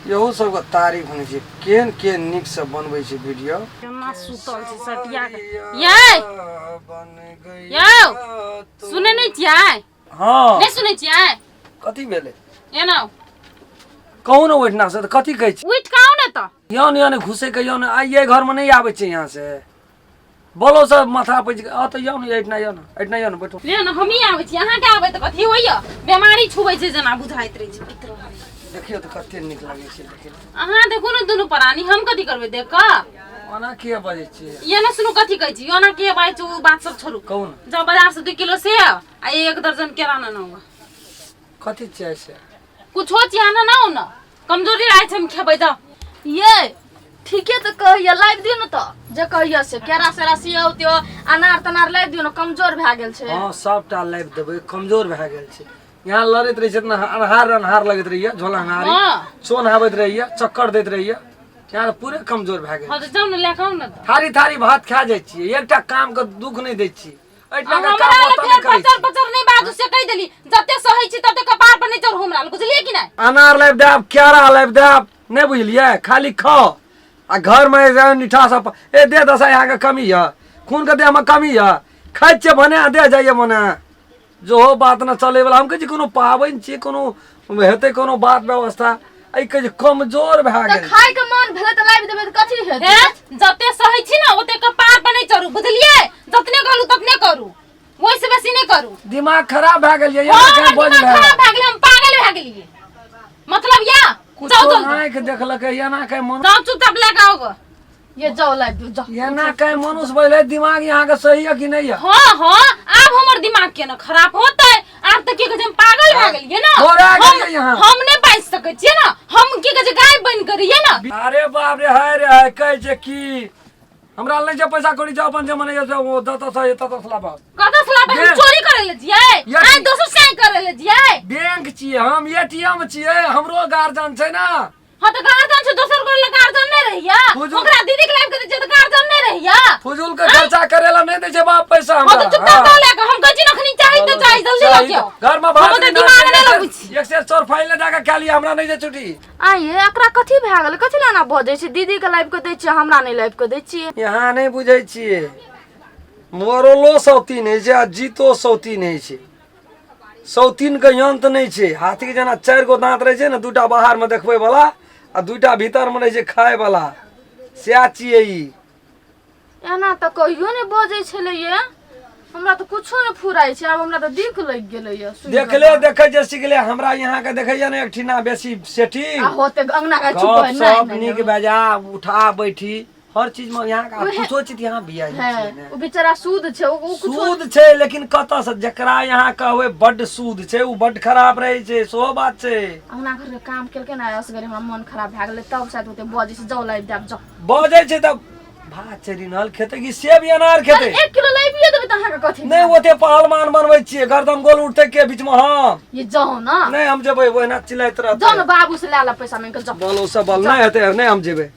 इहो सबके तारीफ नहि छै, केहन केहन नीकसँ बनबै छै वीडियो। केना सुतल छै सटिया के यै यौ, सुनै नहि छियै? हँ। नहि सुनै छियै? कथी भेलै? एना कहू ने ओहिठिना से तऽ कथी कहै छी? उठि कऽ आउ ने तऽ। यौ ने, यौ ने, घुसै के यौ ने, आइ एहि घरमे नहि आबै छै यहाँ से बोलो सब माथा पैच आ तऽ यौ ने, एहिठिना यौ ने, एहिठिना यौ ने, बैठो। ले ने, हमही आबै छी। अहाँके आबै तऽ कथी होइया? बेमारी छुबै छै जेना बुझाइत रहै छै भीतर। देखियौ तऽ कते नीक लगै छै देखै। अहाँ देखू ने दुनू प्राणी, हम कथी करबै देख कऽ? ओना किया बजै छियै? ये ने सुनू, कथी कहै छी, ओना के बाजै छी, ओ बात सब छोड़ू। कहू ने। जाउ बाजार से 2 किलो सेब आ 1 दर्जन केरा ने हुआ। कथी चाही से? कुछो चाहिए ने, ना ने कमजोरी रहै छै, हम खेबै, जाउ। ये ठीके तऽ कहैया, लाबि दियौ ने तऽ जे कहैया से केरा सेरा सियौ त्यो अनार तनार लाबि दियौ ने, कमजोर भए गेल छै। हँ, सबटा लाबि देबै। कमजोर भए गेल छै, यहाँ लड़ैत रहै छै ने, अन्हार अन्हार लगैत रहैया, झोला अन्हारी। सोन आबैत रहैया, चक्कर दैत रहैया, यहाँ पूरे कमजोर भए गेल। हँ, तऽ जाउ ने, लए कऽ आउ ने तऽ। थारी थारी भात खा जाइ छियै, एकटा काम के दुख नहि दै छियै। एहिठिना के हमरा काम लग ओतऽ नहि फेर करै पचर छियै। पचर नहि बाजू से कहि देली। जते सहै छी तते कपार पर नहि चढ़ू हमरा लग, बुझलियै कि नहि? अनार लाबि देब, केरा लाबि देब, नहि बुझलियै? खाली खाओ आ घरमे जे निठा सब ए दे दशा यहाँके कमी यऽ, खूनके देहमे कमी यऽ, खाइ छियै भने आ दे जाइए मने जो हो बात न चलैवला। हम कहै छी कोनो पाबनि छियै, कोनो हेतै, कोनो बात व्यवस्था, एहि कहै छै कमजोर भए तऽ गेल। खाय के मन भेलै तऽ लाबि देबै तऽ कथी हेतै? हे, जते सहै छी ने ओते कपार पर नहि चढ़ू, बुझलियै? जतने कहलू ततने करू, ओहिसँ बेसी नहि करू। दिमाग खराब भए गेल यऽ। हँ, एना हमर बजलै? दिमाग खराब भए गेलै, हम पागल भए गेलियै, मतलब या जाउ। कुछो जल्दी। आँखि देखलकै एना के मन। जाउ, चुपचाप लए कऽ आउ गऽ। ये जाओ, लाबि दियौ, जाओ। एना के मनुष्य बजलै, दिमाग यहाँ के सही है कि नहीं है? हाँ, आब हमर दिमाग केना खराब होतै? आब तऽ की कहै छै, हम पागल भए गेलियै ने। थोड़ा हम गेलियै यहाँ। हम नहि बाजि सकै छियै ने, हम की कहै छै, गाय बनि कऽ रहियै ने। अरे बाप रे, हाय रे हाय, कहै छै कि हमरा लग छै पैसा कौड़ी, जाओ अपन जे मने से ओ दत से तत से लाबऽ। कतऽ से लाबै? हम चोरी करै लए जियै? आइ दोसर से करै लए जियै? बैंक छियै हम, एटीएम छियै, हमरो गार्जियन छै ना। हाँ, तऽ गार्जियन छै, दोसर गोरे लग गार्जियन नहि रहैया? ओकरा दीदी के लाइफ के दै छियै तऽ गार्जियन नहि रहैया? फुजूल के खर्चा करेला नहीं दै छै बाप पैसा हाँ हमरा। तऽ चुपचाप हाँ। लए कऽ, हम कहै छी ने अखनी चाही तऽ चाही, जल्दी लऽ के आउ। घर में भात हम ओते दिमाग नहि लगबै छी। एक सेर चोर फाइल ले जाके खा लिया, हमरा नहीं छै छुट्टी। आइ एकरा कथी भए गेलै? कथी लए एना बजै छै? दीदी के लाबि कऽ दै छियै, हमरा नहि लाबि कऽ दै छियै। यहाँ नहीं बुझै छियै, मरलो सौतीन होइ छै आ जीतो सौतीन होइ छै। सौतीनके अंत नहि छै। हाथीके जेना 4 गो दाँत रहै छै ने, दूटा बाहरमे देखबै वाला आ दूटा भीतरमे रहै छै खाय वाला, सएह छियै ई। एना तऽ कहियो नहि बजै छलैया। हमरा तऽ कुछो नहि फुराइ छै आब, हमरा तऽ दिक लागि गेलैया सुनि कऽ। देखले देखै जे सिखले हमरा यहाँ के देखैया ने एकठिना बेसी सेटिंग आ होते अंगना के चुप गप नहि सप नहि नीक बेजा उठा बैठी हर चीज में यहाँ के कुछो चीज यहाँ भी आई है ओ बेचारा सूद छै, ओ कुछो सूद छै, लेकिन कतऽ से? जकरा यहाँ कहबै बड्ड सूद छै, ओ बड्ड खराब रहै छै, सेहो बात छै। अंगना घर के काम केलकै ने असगरे, हमरा मन खराब भए गेलै, तब शायद ओते बजै छै। जाउ, लाबि देब, जाउ। बजै छै तऽ भात छै रिनहल खेतै कि सेब अनार खेतै? 1 किलो लाबिए देबै तऽ अहाँके कथी? नहि, ओते पहलवान बनबै छियै, गर्दन गोल उठतै के बीचमे हम? ये जाउ ने। नहि, हम जेबै, ओहिना चिल्लाइत जाउ रहतै। ने, बाबू से लए ले पैसा मांगि कऽ, जाउ। बोलो सब बल नहि हेतै, नहि हम जेबै।